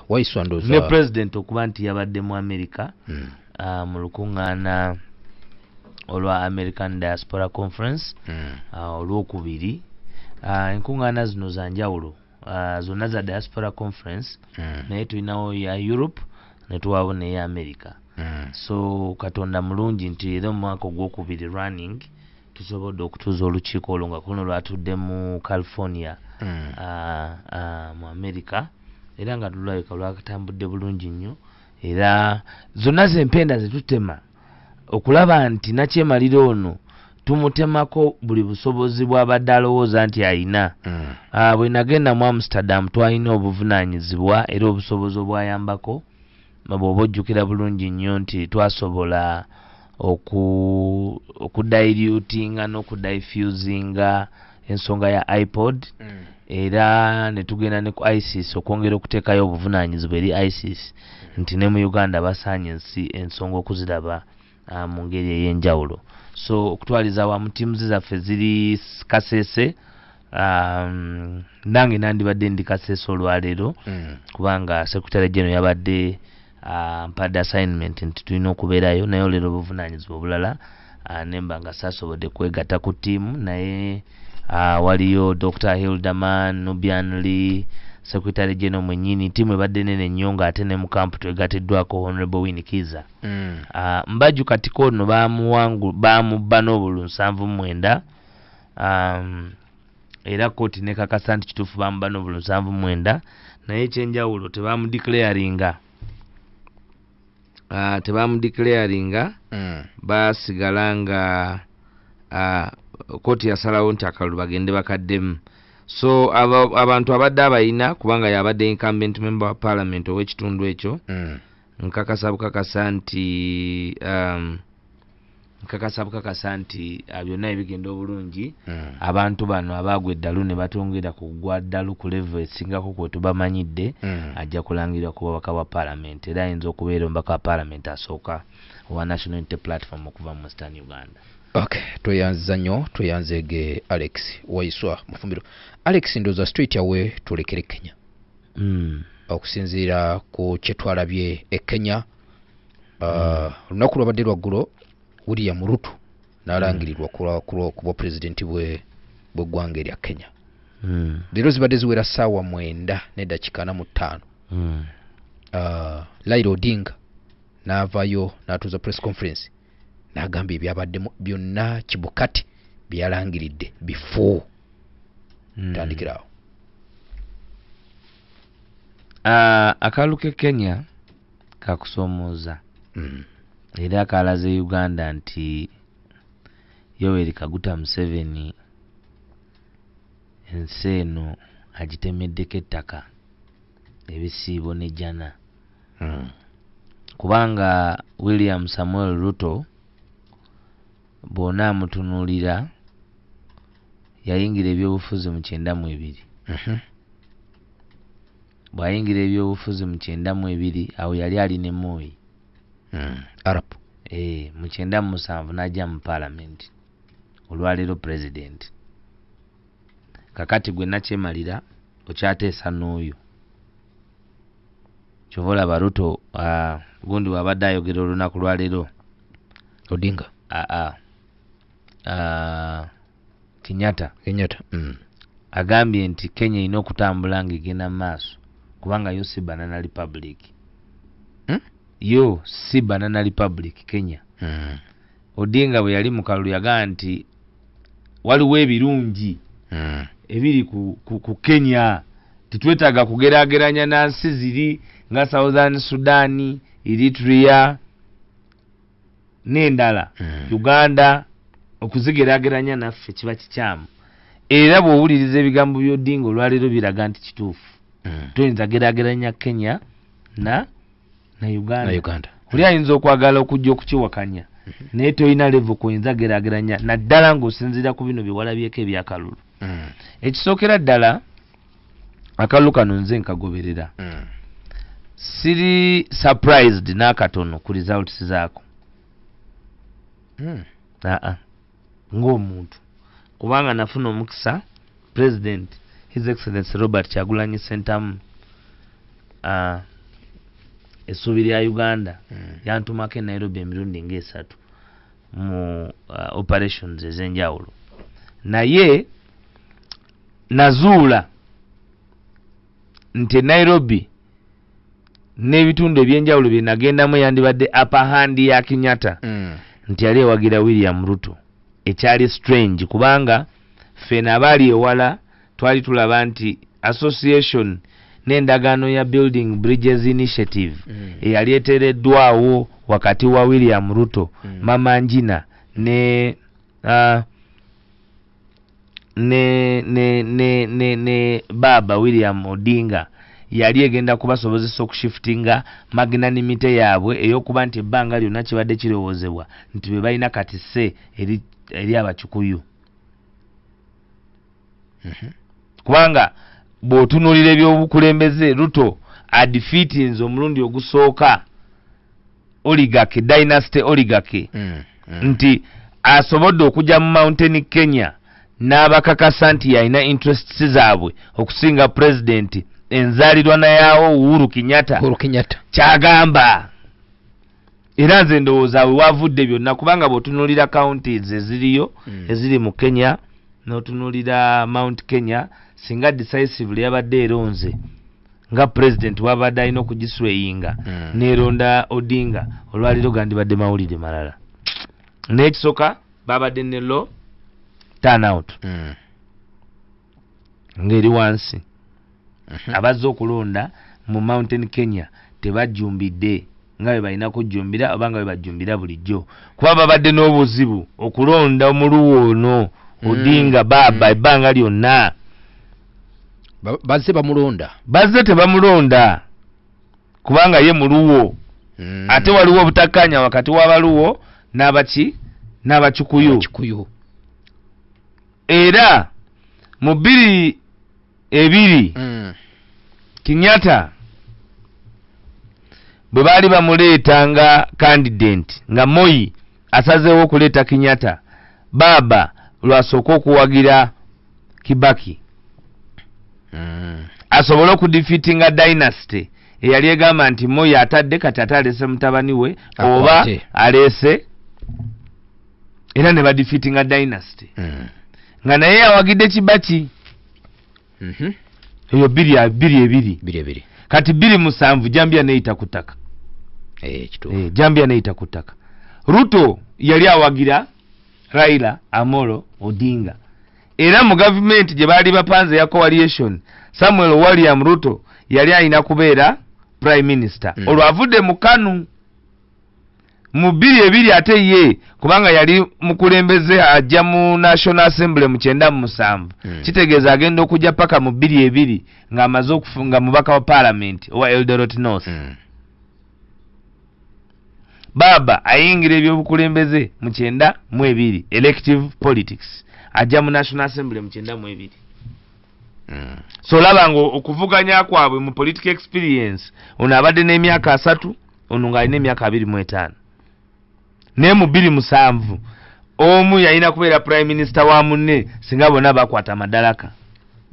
Waiswa ndowooza Ne president okuba nti yabadde mu America mu lukuŋŋaana olwa American Diaspora Conference olwokubiri. Enkuŋŋaana zino za njawulo, zonna za Diaspora Conference, naye tulinawo ya Europe ne tuwaawo n'eya America. So Katonda mulungi nti era omwaka ogwokubiri running tusobodde okutuuza olukiiko olwo nga kuno lwatudde mu California, mu America, era nga lulabika lwatambudde bulungi nnyo. Era zonna zempenda zetutema okulaba nti nakyemalira ono tumutemako buli busobozi bw'abadde alowooza nti ayina. Bwe nagenda mu Amsterdam twalina obuvunaanyizibwa era obusobozi obwayambako, bw'oba ojjukira bulungi nnyo nti twasobola okudilutinga n'okudiffusinga ensonga ya iPod, era ne tugenda ne ku ISIS okwongera okuteekayo obuvunaanyizibwa eri ISIS nti ne mu Uganda basaanye ensi ensonga okuziraba mu ngeri ey'enjawulo. So okutwaliza awamu ttiimu zaffe ziri Kasese. Nange nandibadde ndi Kasese olwaleero kubanga Secretary General yabadde mpadde assignment nti tulina okubeerayo, naye olero obuvunaanyizibwa obulala nemba nga saasobodde kwegatta ku ttiimu. Naye waliyo Dr Hilderman, Nubian Lee, Secretary General mwennyini. Ttiimu ebadde nene nnyo ng'ate ne mu kampu twegattiddwako Honorable Winnie Kiiza. Mbaju Katiko ono baamubba n'obululu 79, era kooti nekakasa nti kituufu bamubba n'obululu 79, naye ekyenjawulo tebamudeclaringa, tebamudeclaringa. Basigala nga kooti yasalawo nti akalulu bagende bakaddemu. So abantu abadde abayina, kubanga yabadde incumbent member wa parliament ow'ekitundu ekyo, nkakasa bukakasa nti byonna ebigenda obulungi, abantu bano abaagwa eddalu ne batongera kugwa ddalu ku level esingako kwe tubamanyidde, ajja kulangirirwa ku bubaka bwa parliament, era ayinza okubeera omubaka wa parliament asooka owa National Unity Platform okuva mu Western Uganda. Okay, tweyanziza nnyo, tweyanzeege Alex Waiswa Mufumbiro. Alex, ndowooza straight away tulekere Kenya. Okusinziira ku kye twalabye e Kenya, olunaku lwabadde lwaggulo, William Ruto n'alangirirwa ku bwa pulezidenti bw'eggwanga erya Kenya. Leero zibadde ziwera ssaawa 9:45. Raila Odinga n'avaayo n'atuuza press conference n'agamba ebyabaddemu byonna Chebukati bye yalangiridde before. Tandikirawo. Akalulu k'e Kenya kakusoomooza, era kalaze Uganda nti Yoweri Kaguta Museveni ensi eno agitemeddeko ettaka ebisiibo n'ejjana, kubanga William Samuel Ruto bw'onaamutunuulira yayingira ebyobufuzi mu 92. Bw'ayingira ebyobufuzi mu 92, awo yali ali ne Moi. Arap. Mu 97 n'ajja mu parliament, olwaleero president. Kakati gwe nakyemalira okyateesa n'oyo, kyova olaba Ruto, gundi bw'abadde ayogera olunaku lwaleero, Odinga. Aa, Kenyatta. Kenyatta. Agambye nti Kenya erina okutambula ng'egenda mu maaso kubanga yo si banana republic. Yo si banana republic Kenya. Odinga bwe yali mu kalulu yagamba nti waliwo ebirungi ebiri ku Kenya, tetwetaaga kugeraageranya na nsi ziri nga Southern Sudan, Eritrea n'endala. Uganda okuzigeraageranya naffe kiba kikyamu, era bw'owuliriza ebigambo by'Odinga olwaleero biraga nti kituufu. Toyinza geraageranya Kenya na Uganda. Na Uganda. Oli ayinza okwagala okujja okukiwakanya, naye tolina level kwoyinza geraageranya, naddala ng'osinziira ku bino bye walabyeko ebyakalulu. Ekisookera ddala, akalulu kano nze nkagoberera, siri surprised n'akatono ku results zaako. Aa, ng'omuntu, kubanga nafuna omukisa, President His Excellency Robert Kyagulanyi Sentamu Essuubi lya Uganda yantumako e Nairobi emirundi ng'esatu mu operations ez'enjawulo, naye nazuula nti e Nairobi n'ebitundu ebyenjawulo bye nagendamu yandibadde upper hand ya Kenyatta nti yali ewagira William Ruto, ekyali strange kubanga ffena abaali ewala twali tulaba nti association n'endagaano ya Building Bridges Initiative eyali eteereddwawo wakati wa William Ruto, Mama Ngina ne ne ne ne ne ne Baba William Odinga yali egenda kubasobozesa okushiftinga magnanimity yaabwe ey'okuba nti ebbanga lyonna kibadde kirowoozebwa nti be balina kati se eri Abakikuyu. Kubanga bw'otunuulira ebyobukulembeze, Ruto adefeatinze omulundi ogusooka oligarchy, dynasty oligarchy, nti asobodde okujja mu Mountain Kenya n'abakakasa nti yalina interests zaabwe okusinga president enzaalirwana yaawo Uhuru Kenyatta. Uhuru Kenyatta. Kyagamba era nze ndowooza we wavudde byonna, kubanga bw'otunuulira counties eziriyo eziri mu Kenya n'otunuulira Mount Kenya, singa decisively yabadde eronze nga president wabadde alina okugisweyinga neeronda Odinga, olwaliro gandibadde mawulire malala. Naye ekisooka babadde ne low turnout ng'eri wansi. Abazze okulonda mu Mountain Kenya tebajjumbidde nga bwe balina kujjumbira oba nga bwe bajjumbira bulijjo, kuba babadde n'obuzibu okulonda omuluwo ono Odinga baba ebbanga lyonna. Bazze bamulonda, bazze tebamulonda kubanga ye muluwo. Ate waliwo obutakkaanya wakati w'abaluwo n'abaki n'Abakikuyu. Abakikuyu. Era mu 2002 Kenyatta bwe baali bamuleeta nga candidate, nga Moi asazeewo okuleeta Kenyatta, Baba lwasooka okuwagira Kibaki asobole okudefeatinga dynasty eyali egamba nti Moi atadde kati ate aleese mutabani we oba Akwate. aleese, era ne badefeatinga dynasty nga naye awagidde Kibaki. Eyo 2002. 22. Kati 2007 jambia neyita ku ttaka. Kituufu. Jambia neyita ku ttaka. Ruto yali awagira Raila Amolo Odinga, era mu gavumenti gye baali bapanze ya coalition, Samuel William Ruto yali alina kubeera prime minister. Olwo avudde mu KANU mu 2002, ate ye kubanga yali mukulembeze ajja mu National Assembly mu 97, kitegeeza agenda okujja paka mu 2002 ng'amaze okufunga mubaka wa parliament owa Eldoret North. Baba ayingira ebyobukulembeze mu 92, elective politics, ajja mu National Assembly mu 92. So olaba nga okuvuganya kwabwe mu political experience, ono abadde n'emyaka 30, ono ng'alina emyaka 25. Naye mu 2007 omu yalina kubeera prime minister wa munne singa bonna bakwata amadalaka.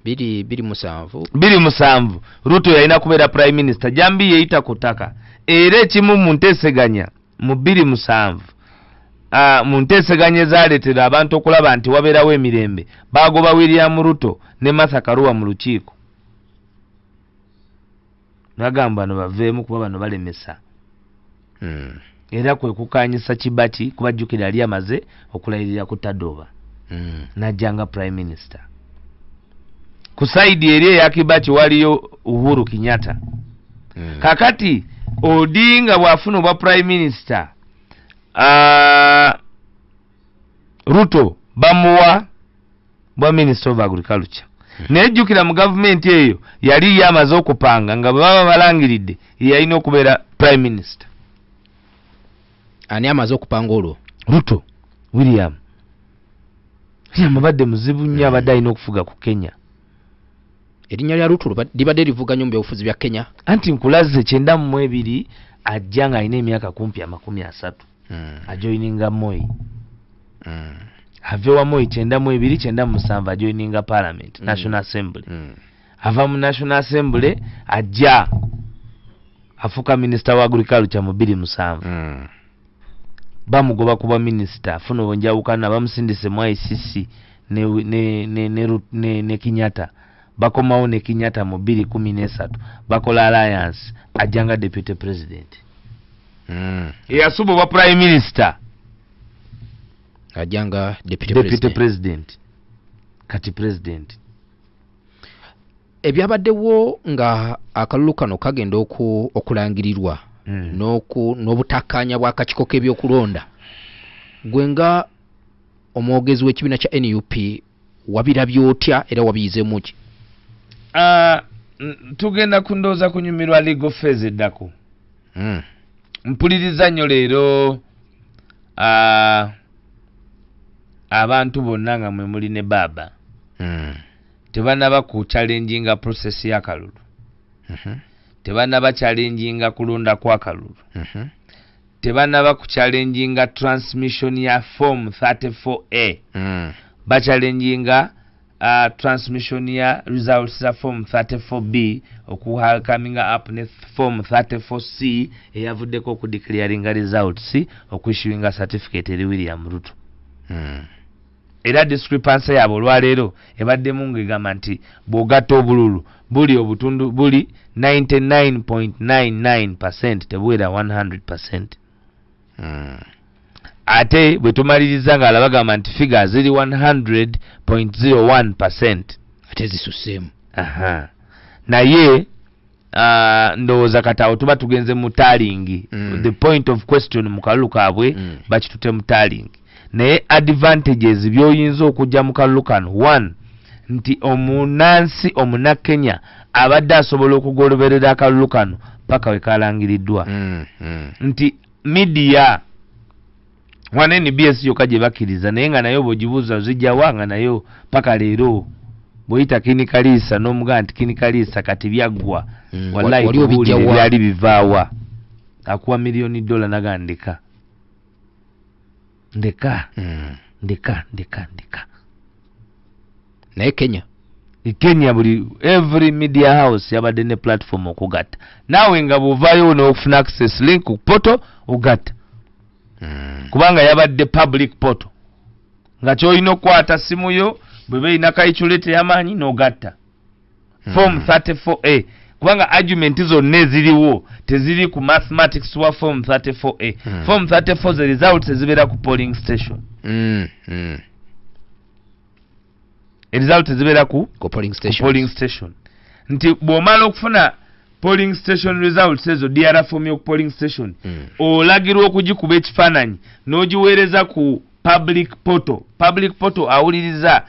2007. 2007 Ruto yalina kubeera prime minister, jambi yeyita ku ttaka. Era ekimu mu nteeseganya mu 2007, mu nteeseganya ezaaleetera abantu okulaba nti wabeerawo emirembe, baagoba William Ruto ne Martha Karua mu lukiiko, bagamba bano baveemu kuba bano balemesa. Era kwe kukanyisa Kibaki, kubajjukira yali amaze okulayirira ku Tadoba n'ajja nga prime minister. Ku side eri eya Kibaki waliyo Uhuru Kenyatta. Kakati Odinga bw'afuna obwa prime minister, Ruto bamuwa bwa minister of agriculture. Naye jjukira mu gavumenti eyo yali ye amaze okupanga nga bwe baba balangiridde ye yalina okubeera prime minister. Ani amaze okupanga olwo? Ruto William. William abadde muzibu nnyo, abadde alina okufuga ku Kenya. Erinnya lya Ruto libadde livuga nnyo mu byobufuzi bya Kenya. Anti nkulaze 92 ajja ng'alina emyaka kumpi 30, ajoininga Moi. Ave wa Moi 92, 97 ajoininga parliament, National Assembly. Ava mu National Assembly ajja Afuuka minisita wa agriculture mu 2007. Bamugoba kuba minisita, afuna obunjawukana, bamusindise mu ICC ne Kenyatta. Bakomawo ne Kenyatta mu 2013, bakola alliance, ajjanga deputy president. Eyasuba obwa prime minister ajjanga deputy deputy president. President, kati president. Ebyabaddewo nga akalulu kano kagenda okulangirirwa n'obutakkaanya bw'akakiiko k'ebyokulonda, gwe nga omwogezi w'ekibiina kya NUP wabirabye otya era wabiyizeemu ki? Ah, tugenda kundowooza kunyumirwa legal phase eddako. Mpuliriza nnyo leero, abantu bonna nga mwe muli ne baaba tebannaba ku challenginga process y'akalulu, tebannaba challenginga kulonda kw'akalulu, tebannaba ku challenginga transmission ya form 34A. Bachallenginga transmission ya results za form 34B okucoming up ne form 34C eyavuddeko okudeclaringa results, okuissuinga certificate eri William Ruto. Era discrepancy yaabwe olwaleero ebaddemu ng'egamba nti bw'ogatta obululu buli obutundu buli 99.99% tebuwera 100%. Ate bwe tumaliriza ng'ala bagamba nti figure ziri 100.01%. Ate zisuseemu. Aha. Naye ndowooza kati awo tuba tugenze mu tallying. The point of question mu kalulu kaabwe bakitute mu tallying, naye advantages by'oyinza okujja mu kalulu kano, one, nti omunansi omunnakenya abadde asobola okugoberera akalulu kano paka we kalangiriddwa, nti media wana NBS yokka gye bakkiriza, naye nga nayo bw'ogibuuza zijjawa, nga nayo paka leero bw'oyita Kin Kariisa n'omugamba nti Kin Kariisa kati byaggwa, wallahi wali tubuulire obijjawa. Byali bivaawa, akuwa miliyoni dola naga ndeka, ndeka, ndeka, ndeka, ndeka. Naye Kenya? E Kenya buli every media house yabadde ne platform okugatta, naawe nga bw'ovaayo n'okufuna access link ku portal ogatta, kubanga yabadde public portal nga kyolina okukwata simu yo bweba erina calculator ey'amaanyi n'ogatta form 34A, kubanga argument zonna eziriwo teziri ku mathematics wa form 34A. Form 34 ze results ezibeera ku polling station. Results ezibeera ku Ku polling ku station. Polling station, nti bw'omala okufuna polling station results ezo, DR form y'oku polling station, olagirwa okugikuba ekifaananyi n'ogiweereza ku public portal. Public portal awuliriza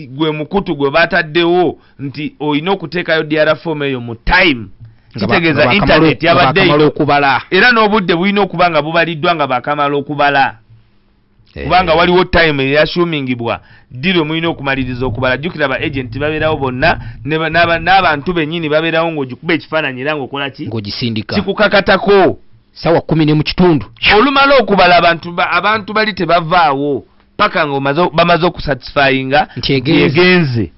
gwe mukutu gwe bataddewo nti olina okuteekayo DR form eyo mu time. Nga Kitegeeza nga internet nga yabadde bakamala okubala. Era n'obudde bulina okuba nga bubaliddwa nga bakamala okubala, kubanga waliwo time eyasumingibwa ddi lwe mulina okumaliriza okubala. Jjukira ba agent babeerawo bonna n'abantu bennyini babeerawo ng'ogikuba ekifaananyi era ng'okola ki? Ng'ogisindika. Kikukakatako. Sawa 10:15. Olumala okubala abantu bali tebavaawo paka nga bamaze okusatisfyinga nti egenze. Egenze.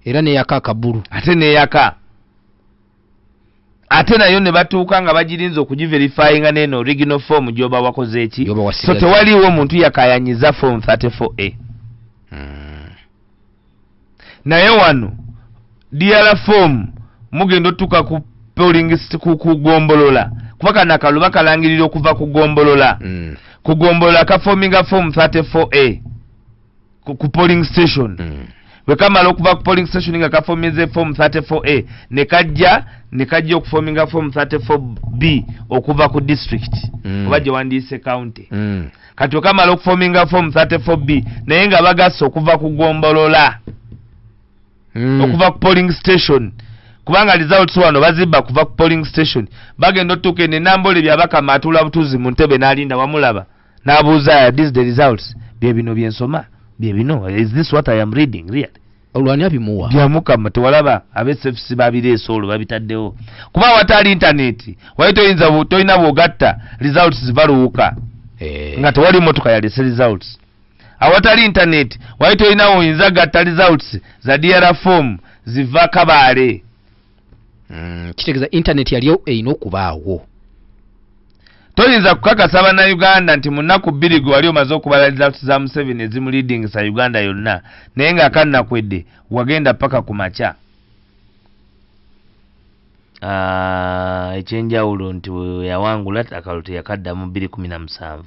Era neyaka akabulu. Ate neyaka, ate nayo ne batuuka nga bagirinze okugiverifyinga n'eno original form gy'oba wakoze eki. Gy'oba So wasigaza. tewaliiwo muntu yakayanyiza form 34A. Naye wano DR form mugenda otuuka ku polling ku gombolola, kuba kano akalulu bakalangirira okuva ku gombolola. Ku gombolola kafominga form 34A ku polling station. Bwe kamala okuva ku polling station nga kafominze form 34A, ne kajja okufominga form 34B okuva ku district oba gye wandiise county. Kati okamala okufominga form 34B naye nga bagasse okuva ku gombolola, okuva ku polling station, kubanga results wano bazibba kuva ku polling station. Bagenda otuuka eno enambole byabakama atuula butuuzi mu ntebe n'alinda, wamulaba n'abuuza, "This the results? Bye bino byensoma? Bye bino? Is this what I am reading really?" Olwani abimuwa? Byamukama. Tewalaba absfc babireese olwo babitaddewo, kuba watali internet wali toyinza tolina bw'ogatta results ziva luwuka nga tewali motoka yalese results. Awatali internet wali tolina woyinza gatta results za DR form ziva Kabaale. Kitegeeza internet yaliyo erina okubaawo. Toyinza kukakasa bannayuganda nti mu nnaku 2 gwe wali omaze okubala results za Museveni ezimuleadingisa Uganda yonna, naye ng'akannakwedde wagenda paka ku makya. Ekyenjawulo nti we yawangula akalulu teyakaddamu 2017,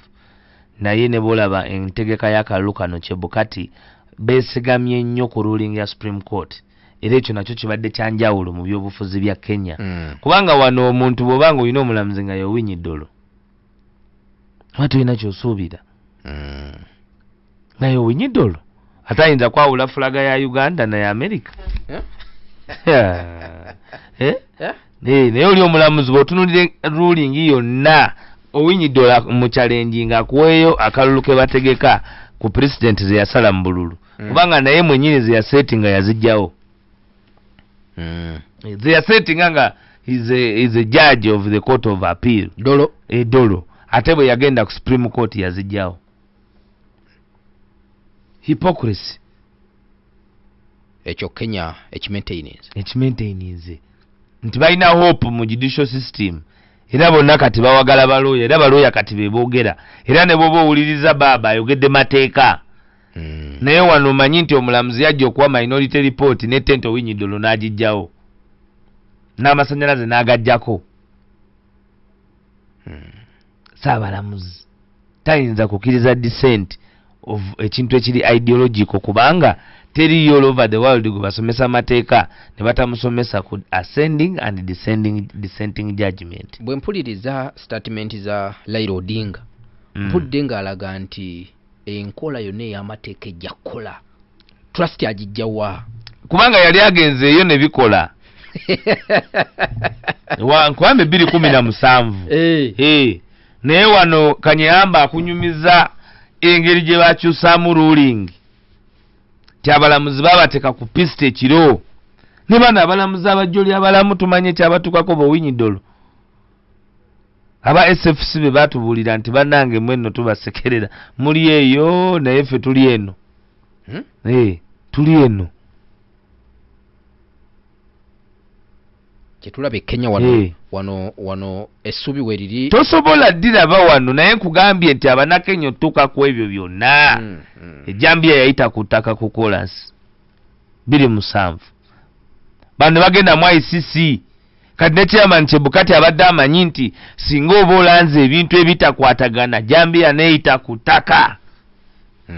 naye ne bw'olaba entegeka y'akalulu kano Chebukati beesigamye nnyo ku ruling ya Supreme Court, era ekyo nakyo kibadde kyanjawulo mu byobufuzi bya Kenya. Kubanga wano omuntu bw'oba nga olina omulamuzi nga ye Owiny Dollo, oba tolina ky'osuubira. Nga ye Owiny Dollo ate ayinza kwawula flag ya Uganda naye America. Eh? Eh? Eh? Eh, naye oli omulamuzi bw'otunuulira ruling yonna, Owiny Dollo mu challenge ng'akuweeyo akalulu ke bategeka ku president ze yasala mu bululu. Kubanga naye mwennyini ze yasetinga yazigyawo. Ze yasetinga nga is a judge of the Court of Appeal. Dollo. E Dollo. Ate bwe yagenda ku Supreme Court yazigyawo. Hypocrisy. Ekyo Kenya ekimaintaininze. Ekimaintaininze. Nti balina hope mu judicial system. Era bonna kati bawagala balooya, era balooya kati be boogera. Era ne bw'oba owuliriza baaba ayogedde mateeka. Naye wano omanyi nti omulamuzi yajja okuwa minority report ne tent Owiny Dollo n'agiggyawo. N'amasannyalaze n'agaggyako. Ssaabalamuzi tayinza kukkiriza dissent of ekintu ekiri ideological, kubanga teriyo all over the world gwe basomesa amateeka ne batamusomesa ku ascending and descending, dissenting judgment. Bwe mpuliriza statement za Raila Odinga, mpulidde ng'alaga nti enkola yonna ey'amateeka ejja kukola. Trust agijja wa? Kubanga yali agenzeeyo ne bikola. Nkugambe 2017. Eh. Naye wano Kanyehamba akunyumiza engeri gye bakyusaamu ruling. Ti abalamuzi baabateeka ku piste ekiro. Ne bano abalamuzi abajjoli abalamu tumanye ekyabatukako Owiny Dollo. Aba SFC be baatubuulira nti bannange mmwe nno tubasekerera. Muli eyo naye ffe tuli eno. Tuli eno. Kyetulaba e Kenya wano, wano essuubi we liri. Tosobola ddiraba wano, naye nkugambye nti Abannakenya otuuka ku ebyo byonna. Ejjambiya yayita ku ttaka ku kolansi 27. Bano ne bagenda mu ICC. Kati ne chairman Chebukati abadde amanyi nti singa oba olanze ebintu ebitakwatagana, jambiya neeyita ku ttaka.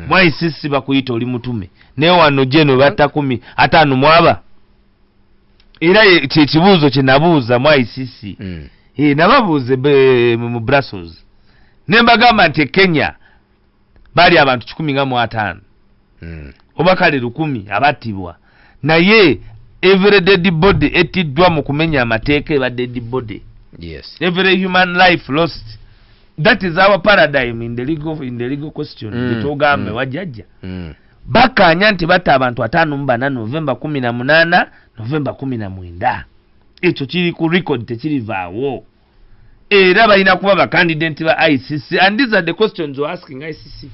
Mu ICC bakuyita oli mutume. Naye wano gye batta 50 mwaba. Era kye kibuuzo kye nabuuza mu ICC. Nababuuze mu Brussels. Ne mbagamba nti e Kenya baali abantu 150. Oba kale 1000 abattibwa. Naye every dead body ettiddwa mu kumenya amateeka eba dead body. Every human life lost. That is our paradigm in the legal question. Gye wajjajja. Bakkaanya nti batta abantu 54 November 18, November 19. Ekyo kiri ku record, tekirivaawo. Era balina kuba bakandidate ba ICC, and these are the questions we're asking ICC.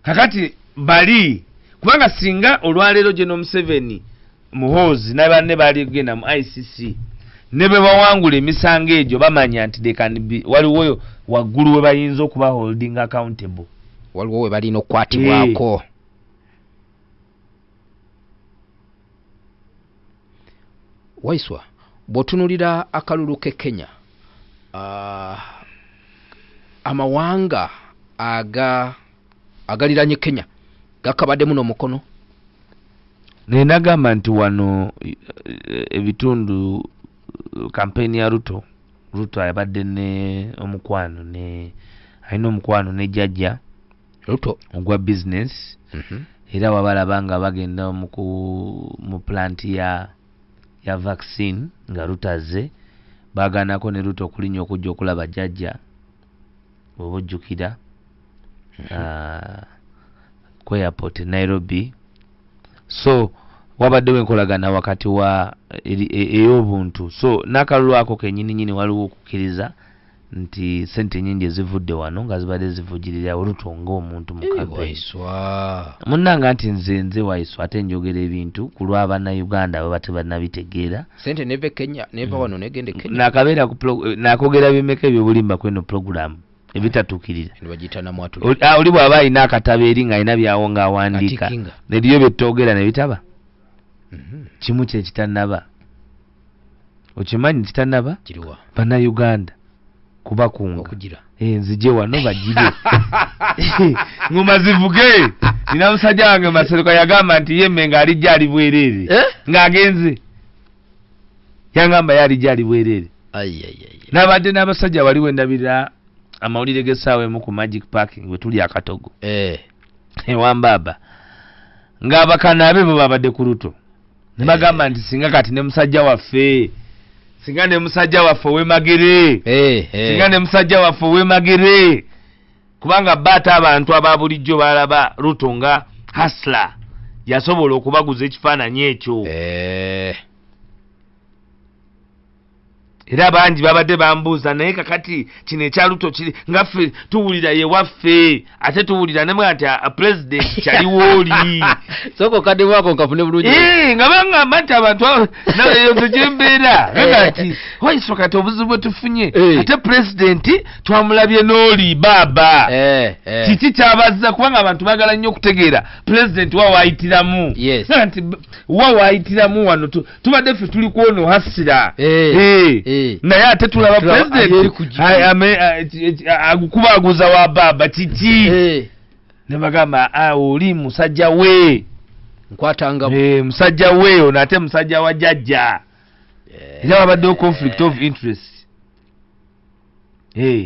Kakati bali kubanga singa olwaleero General Museveni, Muhoozi ne banne baali kugenda mu ICC ne bwe bawangula emisango egyo, bamanya nti they can be, waliwo waggulu we bayinza okuba holding accountable. Waliwo we balina okukwatibwako. Waiswa, bw'otunuulira akalulu k'e Kenya, amawanga aga agaliranye Kenya gakabaddemu n'omukono. Naye nagamba nti wano ebitundu campaign ya Ruto, Ruto abadde ne omukwano ne alina omukwano ne jjajja Ruto ogwa business. Era wabalaba nga bagenda mu plant ya vaccine nga Ruto azze, baagaanako ne Ruto okulinnya okujja okulaba jjajja, bw'oba ojjukira, ku airport e Nairobi. So wabaddewo enkolagana wakati wa ey'obuntu. So n'akalulu ako kennyini nnyini waliwo okukkiriza Nti sente nyingi ezivudde wano nga zibadde zivugirira Ruto ng'omuntu mu campaign. Waiswa. Munnanga nti nze Waiswa, ate njogera ebintu ku lw'abannayuganda baba tebannabitegeera. Sente neva e Kenya, neva wano negenda e Kenya. Nakabeera ku nakogera bimeka ebyobulimba kweno program ebitatuukirira. Ne bagiyita namwatule. Oli bw'aba alina akatabo eri ng'alina byawo ng'awandiika. Atikinga. Eriyo bye twogera ne bitaba. Kimu kye kitannaba. Okimanyi kitannaba? Kiriwa. Bannayuganda kubakunga. Okugira. Nzije wano bagire. Ngoma zivuge. Nina musajja wange Maseruka yagamba nti ye Mmengo alijja ali bwereere. Ng'agenze. Yangamba ye alijja ali bwereere. Ai, ai, ai. N'abadde n'abasajja wali we ndabira amawulire g'essaawa emu ku Magic Parking we tuli akatogo. Ewambaaba. Ng'abakana be bo babadde ku Ruto. Ne bagamba nti singa kati ne musajja waffe. Singa ne musajja waffe ow'e Magere. Singa ne musajja waffe ow'e Magere. Kubanga baata abantu aba bulijjo balaba Ruto nga hustler. Yasobola okubaguza ekifaananyi ekyo. Era bangi babadde bambuuza naye kakati kino ekya Ruto kiri nga ffe tuwulira ye waffe, ate tuwulira ne mwa nti a president kyaliwo oli. Sooka okaddemu ako nkafune bulungi. Nga baŋŋamba nti abantu abo, nawe eyo nze gye mbeera. Nga nti, Waiswa kati obuzibu bwe tufunye. Ate president twamulabye n'oli baaba. Kiki kyabazza kubanga abantu baagala nnyo okutegeera president wa waayitiramu. Nga nti wa waayitiramu wano tubadde ffe tuli kwono hasira. Naye ate tulaba Tulaba president ali eri ku gigi. Agukubaguza wa baaba kiki? Ne bagamba, oli musajja we. Nkwatanga Musajja we ono ate musajja wa jjajja. Era wabaddewo conflict of interest.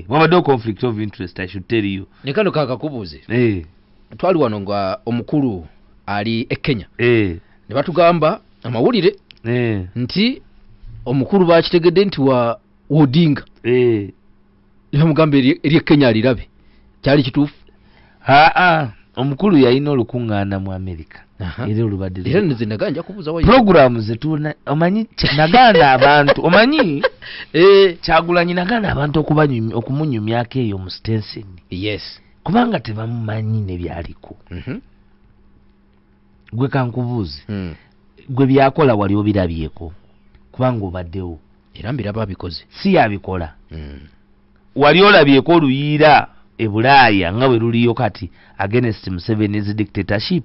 Wabaddewo conflict of interest, I should tell you. Ne kano kakakubuuze. Twali wano nga omukulu ali e Kenya. Ne batugamba amawulire nti omukulu bakitegedde nti wa Odinga. Ne bamugamba eri e Kenya alirabe. Kyali kituufu? Aa, omukulu yalina olukuŋŋaana mu America. Era olubadde Era nze naganja nja kubuuza wayi. Program ze tuna, omanyi nagaana abantu, omanyi? Kyagulanyi nagaana abantu okumunyumyako eyo mu Stenson. Kubanga tebamumanyi ne byaliko. Gwe kankubuuze. Gwe byakola wali obirabyeko. Kubanga obaddewo. Era mbiraba abikoze. Si yabikola. Wali olabyeko oluyiira e Bulaaya nga bwe luliyo kati against Museveni's dictatorship.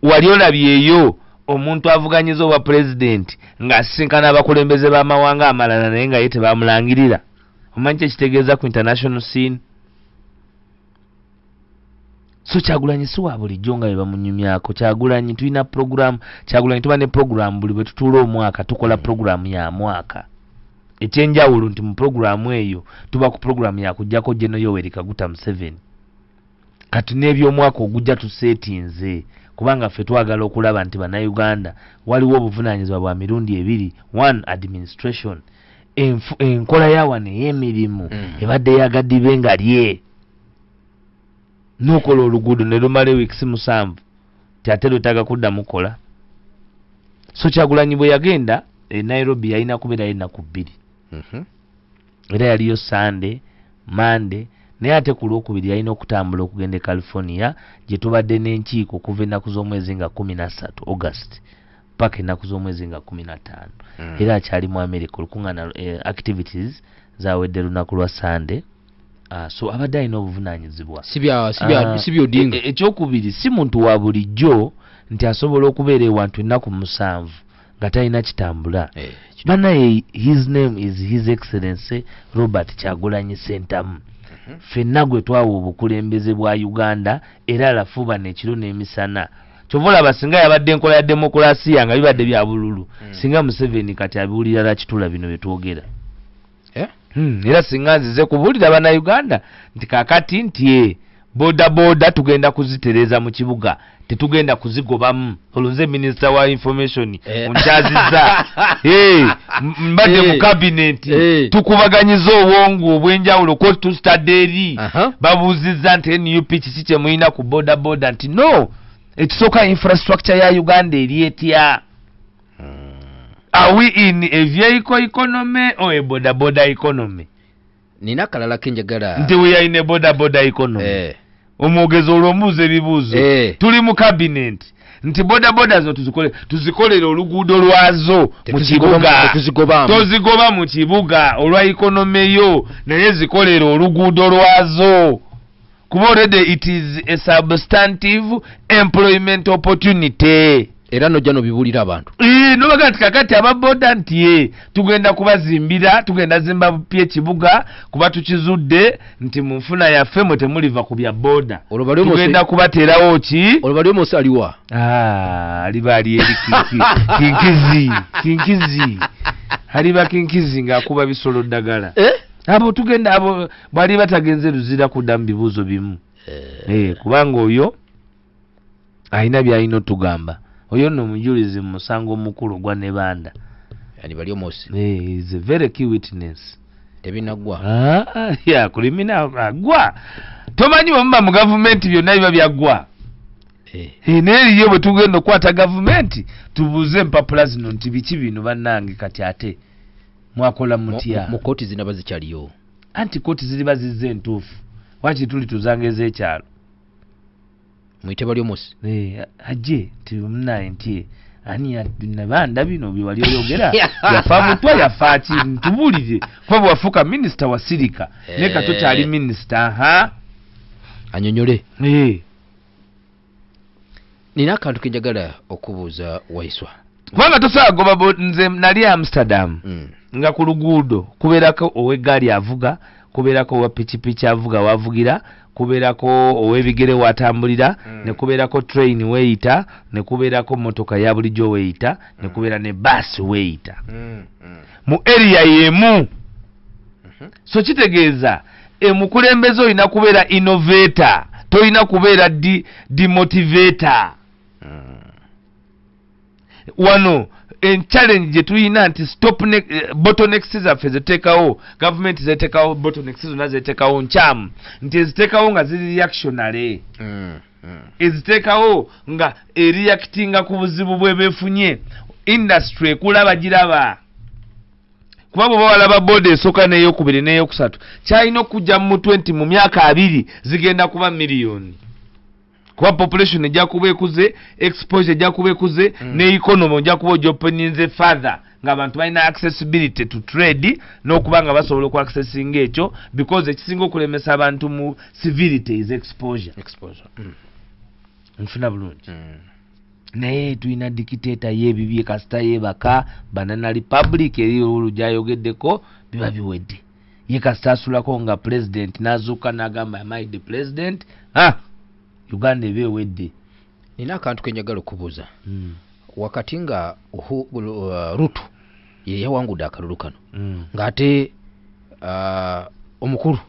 Wali olabyeyo omuntu avuganyiza obwa president ng'asisinkana abakulembeze b'amawanga amalala naye nga ye tebamulangirira. Omanyi kye kitegeeza ku international scene? So Kyagulanyi si wa bulijjo nga bwe bamunyumyako. Kyagulanyi tulina program, Kyagulanyi tuba ne program buli bwe tutuula omwaka tukola program ya mwaka. Ekyenjawulo nti mu program eyo tuba ku program ya kuggyako General Yoweri Kaguta Museveni. Kati n'ebyomwaka ogujja tuseetinze kubanga ffe twagala okulaba nti bannayuganda waliwo obuvunaanyizibwa bwa mirundi ebiri. One, administration. Enkola ya wano ey'emirimu ebadde yagaddibe nga lye. N'okola oluguudo ne lumala wiiki 7 ti ate lwetaaga kuddamu kukola. So Kyagulanyi bwe yagenda e Nairobi yalina kubeerayo ennaku 2. Era yaliyo Sunday, Monday, naye ate ku Lwokubiri yalina okutambula okugenda e California gye tubadde n'enkiiko okuva ennaku z'omwezi nga 13 August paka ennaku z'omwezi nga 15. Era akyali mu America olukuŋŋaana, activities zawedde lunaku lwa Sunday. So abadde alina obuvunaanyizibwa. Si bya Odinga. Ekyokubiri si muntu wa bulijjo nti asobola okubeera ewantu ennaku 7 nga talina kitambula. Bannaye, his name is His Excellency Robert Kyagulanyi Ssentamu. Ffenna gwe twawa obukulembeze bwa Uganda era alafuubana ekiro n'emisana. Kyova olaba singa yabadde enkola ya demokulasiya nga bibadde bya bululu, singa Museveni kati abiwulira lwakitula bino bye twogera. Era singa nzize kubuulira bannayuganda nti kaakati nti boda boda tugenda kuzitereeza mu kibuga, tetugenda kuzigobamu. Olwo nze minisita wa information onkyazizza. Mbadde mu cabinet, tukubaganyiza obwongo obw'enjawulo ko tusitadde eri. Babuuzizza nti NUP kiki kye mulina ku boda boda, nti no, ekisooka infrastructure ya Uganda eri etya? Are we in a vehicle economy or a boda boda economy? Nina akalala kenjagala nti we are in a boda boda economy. Omwogezi olw'omubuuza ebibuuzo. Tuli mu cabinet nti boda boda zo tuzikolere oluguudo lwazo mu kibuga, tozigoba mu kibuga olwa economy yo, naye zikolere oluguudo lwazo kuba already it is a substantive employment opportunity. Era nojja n'obibuulira abantu. Nobaga nti kakati ababoda nti tugenda kubazimbira, tugenda zimba bupya ekibuga kuba tukizudde nti mu nfuna yaffe mwe temuliva ku bya boda, tugenda kubateerawo ki? Olwo bali omusi aliwa? Aliba ali eri kinkizi aliba kinkizi ng'akuba bisolo ddagala. Abo tugenda abo bali batagenze Luzira kudda mu bibuuzo bimu. Kubanga oyo alina by'alina otugamba. Oyo nno omujulizi mu musango omukulu ogwa Nebanda. Yani bali omusi. Is a very key witness. Tebinaggwa. Ya criminal agwa. Tomanyi bwe muba mu gavumenti byonna biba byaggwa. Naye eriyo bwe tugenda okukwata gavumenti tubuuze empapula zino nti biki bino bannange kati ate mwakola mutya? Mu kooti zinaba zikyaliyo. Anti kooti ziriba zizze entuufu. Waki tuli tuzanga ez'ekyalo? Mwite bali omusi. Ajje nti munnaye nti ani Nebanda bino bye wali oyogera yafa mutwa yafa ki ntubulire kuba bwe wafuuka minisita wasirika naye kati okyali minisita. Anyonyole. Nina akantu kenjagala okubuuza Waiswa. Kubanga tosobola kugoba. Nze nali Amsterdam nga ku luguudo kubeerako ow'eggaali avuga, kubeerako owa pikipiki avuga wavugira, kubeerako ow'ebigere watambulira, ne kubeerako train weeyita, ne kubeerako motoka ya bulijjo weeyita, ne kubeera ne baasi weeyita mu area y'emu. So kitegeeza omukulembeze olina kubeera innovator, tolina kubeera demotivator. Wano challenge gye tulina nti stop bottlenecks zaffe zeteekawo gavumenti, zeteekawo bottlenecks zonna zeteekawo nkyamu, nti eziteekawo nga ziri reactionary, eziteekawo nga ereactinga ku buzibu bwe beefunye. Industry ekula bagiraba, kuba bw'oba walaba boda esooka n'eyokubiri n'eyokusatu kyalina okujja mu mutwe nti mu myaka 2 zigenda kuba miliyoni, kuba population ejja kuba ekuze, exposure ejja kuba ekuze, ne economy ojja kuba ogyopeninze further ng'abantu balina accessibility to trade n'okuba nga basobola okuaccessinga ekyo, because ekisinga okulemesa abantu mu civility is exposure. Nfuna bulungi. Naye tulina dictator y'ebibye kasita yeebaka Banana Republic eri Uhuru gy'ayogeddeko biba biwedde. Ye kasita asulako nga president n'azuuka n'agamba am I the president? Uganda eba ewedde. Nina akantu kenjagala okubuuza. Wakati nga Ruto ye yawangudde akalulu kano, ng'ate omukulu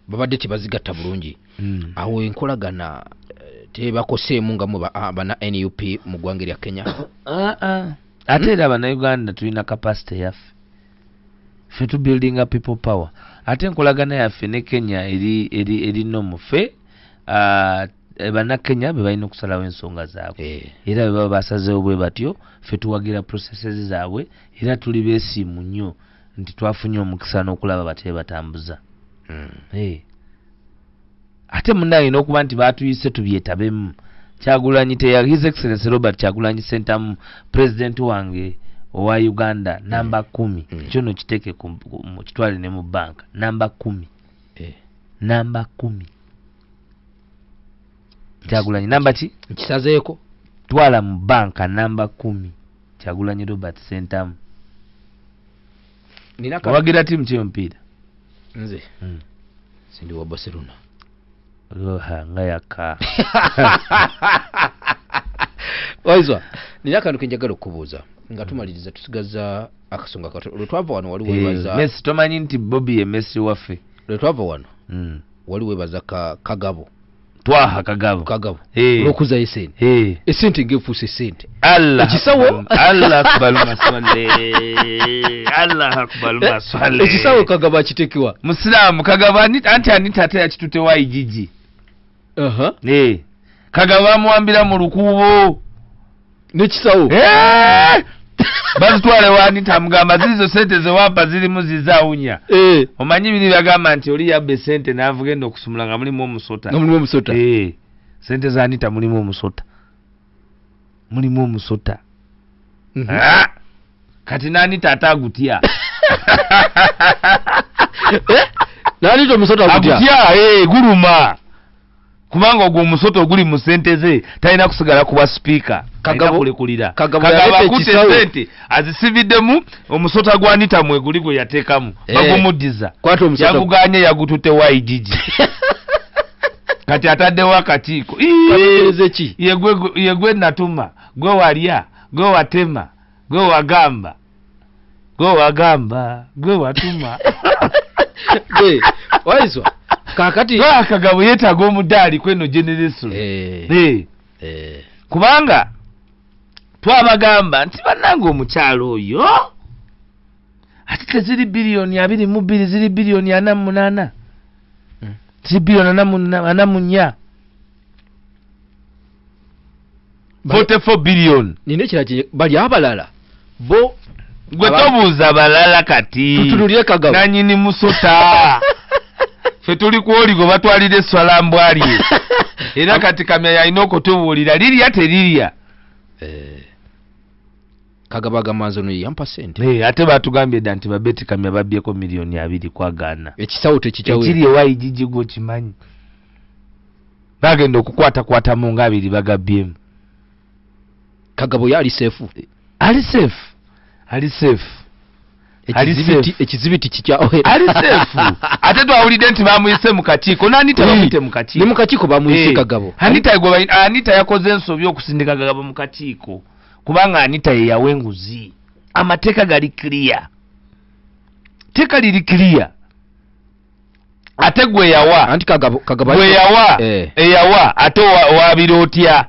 babadde tebazigatta bulungi, awo enkolagana tebakoseemu nga mwe bana NUP mu ggwanga erya Kenya? Ate era bannayuganda tulina capacity yaffe, ffe tu buildinga people power. Ate enkolagana yaffe ne Kenya eri nomu. Ffe bannakenya be balina okusalawo ensonga zaabwe, era bwe baba basazeewo bwe batyo ffe tuwagira processes zaabwe, era tuli beesiimu nnyo nti twafunye omukisa n'okulaba batye batambuza. Ate munnange n'okuba nti baatuyise tubyetabemu. Kyagulanyi His Excellency Robert Kyagulanyi Ssentamu president wange owa Uganda namba 10. Ekyo nno kiteeke kitwale ne mu banka namba 10. Namba 10. Kyagulanyi namba ki? Nkisazeeko. Twala mu banka namba 10. Kyagulanyi Robert Ssentamu. Owagira ttiimu ki y'omupiira? Nze sindi wa Barcelona. Nga yakka. Waiswa, nina akantu kenjagala okubuuza nga tumaliriza, tusigaza akasonga kato. Lwe twava wano wali weebaza Messi, tomanyi nti Bobby ye Messi waffe? Lwe twava wano wali weebaza Kagabo. Twaha Kagabo. Kagabo. Olw'okuzzayo esente. Esente ng'efuuse esente. Allah Ekisawo. Allah akbar maswale. Allah akbar maswale. Ekisawo Kagabo akitekewa. Musiraamu Kagabo anti Anita ate yakitutte wa Ijiji. Kagabo bamuwambira mu lukuubo. N'ekisawo. Bazitwale wa Anita, amugamba zizo sente zewampa zirimu zizawunya. Omanyi biri byagamba nti oli yabba sente n'avugenda okusumula nga mulimu omusota. Nga mulimu omusota. Sente za Anita mulimu omusota. Mulimu omusota. Kati n'Anita ate agutya. N'Anita omusota agutya. Agutya, guluma. Kubanga ogwo omusota oguli mu sente ze talina kusigala kuba sipiika. Kulekulira. Kagabo akutte sente azisibiddemu omusota gwa Anita mweguli gwe yateekamu. Bagumuddiza. Yaguganye yagututte wa IGG. Kati ataddewo akakiiko. Yegwe natuma, gwe walya, gwe watema, gwe wagamba. Gwe wagamba, gwe watuma. Waiswa. Kakati Kagabo yeetaaga omudaali kweno generation. Kubanga twabagamba nti bannange omukyalo oyo ate teziri biliyoni 22, ziri biliyoni 48. Ziri biliyoni 44. 44 billion. Nina ekirala bali abalala bo gwe tobuuza balala kati. Tutunulire Kagabo. Nannyini musota. Ffe tuli ku oli gwe batwalira esswala mbwalye. Era kati Kamya yalina okutubuulira lirya terirya. Kagabo agamba nze ono yampa sente. Ate batugambye dda nti Babeti Kamya babbyeko miliyoni 2 kwagaana. Ekisawo tekikyawe. Ekiri ewa IGG gw'okimanyi. Bagenda okukwatakwatamu nga 2 bagabbyemu. Kagabo yali sefu. Ali sefu. Ali sefu. Ekizibiti kikyawe. Ali sefu. Ate twawulidde nti bamuyise mu kakiiko. N'Anita bamuyite mu kakiiko. Ne mu kakiiko bamuyise Kagabo. Anita yakoze ensobi okusindika Kagabo mu kakiiko. Kubanga Anita ye yawa enguzi. Amateeka gali clear. Teeka liri clear. Ate gwe yawa. Anti Kagabo gwe yawa. Eyawa ate waabira otya?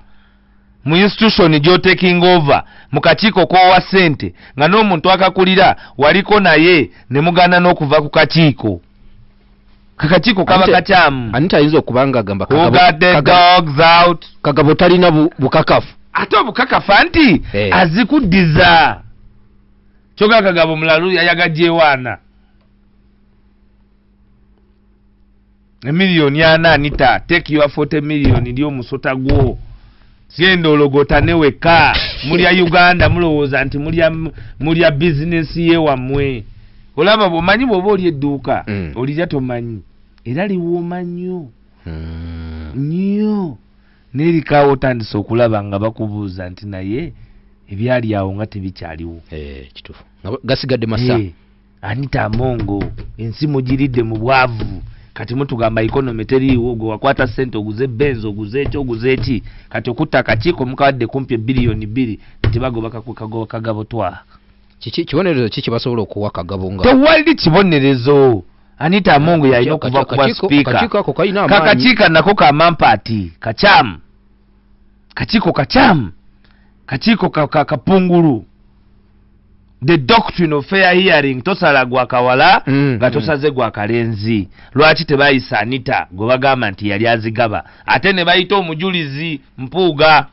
Mu institution gy'otaking over mu kakiiko k'owa ssente nga n'omuntu akakulira waliko naye ne mugaana n'okuva ku kakiiko. Kakakiiko kaba kakyamu. Anita ayinza okuba nga agamba Who got the dogs out? Kagabo talina bukakafu. Ate obukakafu anti azikuddiza. Kyokka Kagabo mulalu yayagajjeewaana. Emiliyoni 4 Anita, take your 40 million ly'omusota gwo. Genda ologotane wekka. Mulya Uganda mulowooza nti mulya bizinesi ye wammwe. Olaba bw'omanyi bw'oba oli edduuka olirya tomanyi. Era liwooma nnyo. Nnyo. N'erikaawo otandise okulaba nga bakubuuza nti naye ebyali awo nga tebikyaliwo. Kituufu. Gasigadde masa. Anita Amongo ensi mugiridde mu bwavu. Kati mutugamba economy teriiwo, gwe wakwata ssente oguze Benz, oguze eki, oguze eki. Kati okutta akakiiko mukawadde kumpi biliyoni 2 nti bagoba Kagabo twaha. Kiki kibonerezo ki kye basobola okuwa Kagabo nga? Tewali kibonerezo. Anita Amongo yalina okuva ku bwa sipiika. Kakiiko ako kalina amaanyi. Kakakiiko nako kamampaati kakyamu. Kakiiko kakyamu. Kakiiko kapungulu. The doctrine of fair hearing, tosala gwa kawala nga tosaze gwa kalenzi. Lwaki tebayisa Anita gwe bagamba nti yali azigaba, ate ne bayita omujulizi Mpuuga?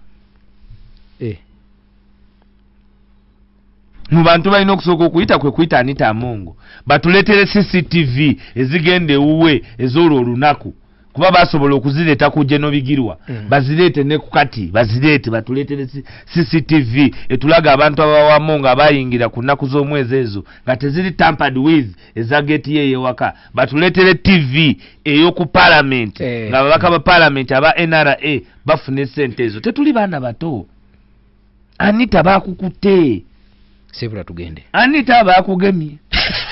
Mu bantu balina okusooka okuyita kwe kuyita Anita Amongo, batuleetere CCTV ezigenda ewuwe ez'olwo olunaku, kuba basobola okuzireeta ku Geno Bigirwa, bazireete ne ku kati, bazireete batuleetere CCTV etulaga abantu abawamu nga bayingira ku nnaku z'omwezi ezo nga teziri tampered with eza geeti ye ey'ewaka. Batuleetere TV ey'oku parliament nga ababaka ba parliament aba NRA bafuna essente ezo. Tetuli baana bato. Anita bakukutte. Sebula tugende. Anita bakugemye.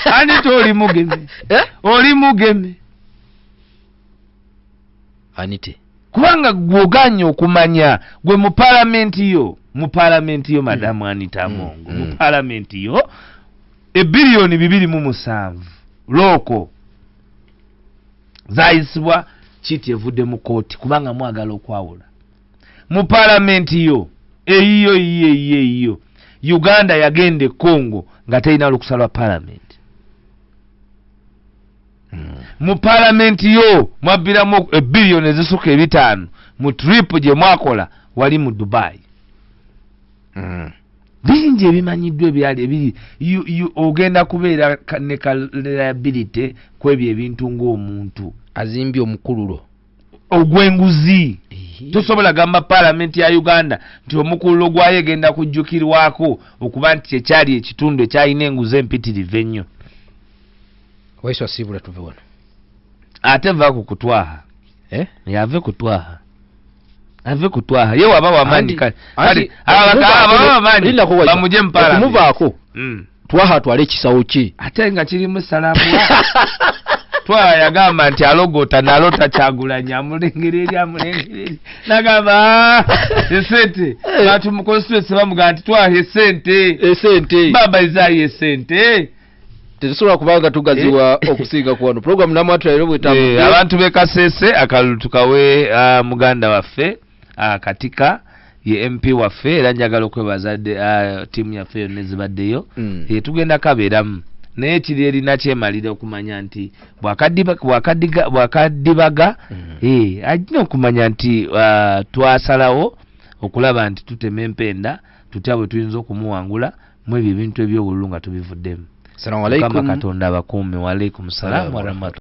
Anita oli mugeme. Oli mugeme. Anite. Kubanga gw'ogaanye okumanya gwe mu palamenti yo, mu palamenti yo Madamu Anita Amongo, mu palamenti yo ebiliyoni 27 looko zayisibwa kiti evudde mu kooti kubanga mwagala okwawula. Mu palamenti yo eyiyo eyiyo eyiyo eyiyo Uganda yagenda e Congo nga terina lukusa lwa palamenti. Mu palamenti yo mwabbiramu ebiliyoni ezisukka 5 mu trip gye mwakola wali mu Dubai. Bingi ebimanyiddwa ebyali ebiri ogenda kubeera ne ka liability ku ebyo ebintu ng'omuntu. Azimbye omukululo ogw'enguzi. Tosobola gamba paalamenti ya Uganda nti omukululo gwayo egenda kujjukirwako okuba nti kyekyali ekitundu ekyalina enguzi empitirivu ennyo. Waiswa asiibula tuve wano. Ate va ku kutwaha. Eh? Yave kutwaha, ave kutwaha. Ye waba wamaanyi kale kale ababa wamaanyi bamugye mu paalamenti. Okumuvaako twaha atwale ekisawo kye. Ate nga kirimu salambwa. Twaha yagamba nti alogota nalota Kyagulanyi amulengera eri amulengera eri nagamba esente bantu mu constituency bamugamba nti twaha esente esente baba izaayo esente. Tetusobola kubanga tugaziwa okusinga ku wano program namwatu leero bwetambudde. Abantu b'e Kasese akalulu tukawe muganda waffe Katika ye MP waffe, era njagala okwebaza ttiimu yaffe yonna ezibaddeyo. Tugenda kabeeramu naye kiri erina kyemalira okumanya nti bwakadibaga alina okumanya nti twasalawo okulaba nti tutema empenda tutya bwe tuyinza okumuwangula mu ebyo ebintu eby'obululu nga tubivuddemu. Assalamu alaikum. Mukama Katonda abakuume. Wa alaikum salaam wa rahmatullahi.